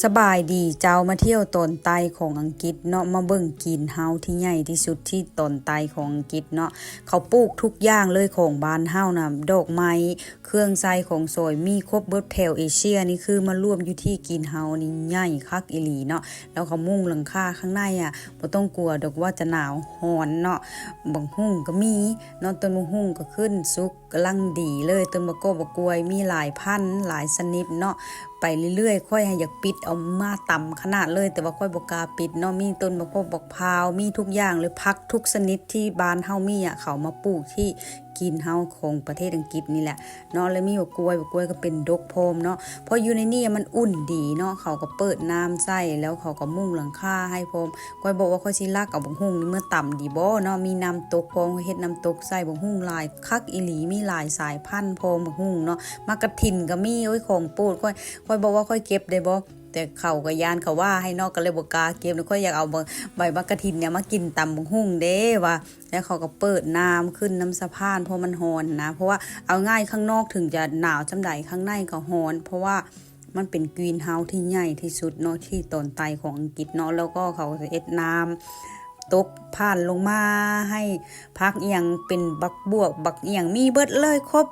ສະບາຍດີເຈົ້າ, ມາທ່ຽວຕອນໃຕ້ຂອງອັງກິດເນາະ, ມາເບິ່ງກຣີນເຮົາທີ່ໃຫຍ່ທີ່ສຸດທີ່ຕອນໃຕ້ຂອງອັງກິດເນາະ. ເຂົາປູກທຸກຢ່າງເລີຍຂອງບ້ານເຮົານະ, ດອກໄມ້, ເຄື່ອງໃຊ້ຂອງສອຍ ມີຄົບເບິດ. ແຖວເອເຊຍນີ້ຄືມາລວມຢູ່ທີ່ກຣີນເຮົານີ້ໃຫຍ່ຄັກອີ່ຫຼີເນາະ. ແລ້ວເຂົາມຸງຫຼັງຄາຂ້າງໃນອະ ບໍ່ຕ້ອງກົວດອກວ່າຈະໜາວຮ້ອນເນາະ. ບັກຫຸ່ງກໍມີເນາະ, ຕົ້ນບັກຫຸ່ງກໍຂຶ້ນສຸກ ກຳລັງດີເລີຍ. ຕົ້ນບັກກອກບັກກວຍມີຫຼາຍພັນຫຼາຍຊະນິດເນາະ. ໄປເລື້ອຍໆ ຂ້ອຍຫາຢາກປິດເອົາມາຕຳຂະໜາດເລີຍ, ແຕ່ວ່າຂ້ອຍບໍ່ກ້າປິດເນາະ. ມີຕົ້ນບັກກອກບັກພ້າວ ມີທຸກຢ່າງເລີຍ. ຜັກທຸກຊະນິດທີ່ບ້ານເຮົາມີອະ ເຂົາມາປູກທີ່ກຣີນເຮົາຂອງປະເທດອັງກິດນີ້ແຫຼະເນາະ. ແລ້ວມີບັກກວຍ, ບັກກວຍກໍເປັນດົກພ້ອມເນາະ, ເພາະຢູ່ໃນນີ້ມັນອຸ່ນດີເນາະ. ເຂົາກໍເປີດນ້ຳໃສ່ ແລ້ວເຂົາກໍມຸງຫຼັງຄາໃຫ້ພ້ອມ. ຂ້ອຍບອກວ່າຂ້ອຍຊິລັກເອົາບັກຫຸ່ງນີ້ເມືອຕຳດີບໍ່ເນາະ. ມີນ້ຳຕົກພ້ອມ, ເຮັດນ້ຳຕົກໃສ່. ບັກຫຸ່ງຫຼາຍຄັກອີ່ຫຼີ, ມີຫຼາຍສາຍພັນພ້ອມບັກຫຸ່ງເນາະ. ໝາກກະຖິນກໍມີ, ໂອ້ຍ ຂອງໂປດຂ້ອຍ. ຂ້ອຍບອກວ່າຂ້ອຍເກັບໄດ້ບໍ່, ແຕ່ເຂົາກໍຢ້ານເຂົາວ່າໃຫ້ເນາະ, ກໍເລີຍບໍ່ກ້າເກັບ. ຂ້ອຍຢາກເອົາໃບໝາກກະຖິນນີ້ມາກິນຕຳບັກຫຸ່ງເດ້ວ່າ. ແລ້ວເຂົາກໍເປີດນ້ຳຂຶ້ນນຳສະພານ ເພາະມັນຮ້ອນນະ. ເພາະວ່າເອົາງ່າຍ ຂ້າງນອກເຖິງຈະໜາວສ່ຳໃດ ຂ້າງໃນກໍຮ້ອນ, ເພາະວ່າ ມັນເປັນກຣີນເຮົາທີ່ໃຫຍ່ທີ່ສຸດເນາະ ທີ່ຕອນໃຕ້ຂອງອັງກິດເນາະ. ແລ້ວກໍເຂົາຈະເຮັດນ້ຳຕົກຜ່ານລົງມາໃຫ້ຜັກອີ່ຫຍັງ ເປັນບັກບວກ ບັກອີ່ຫຍັງ ມີເບິດເລີຍ ຄົບ.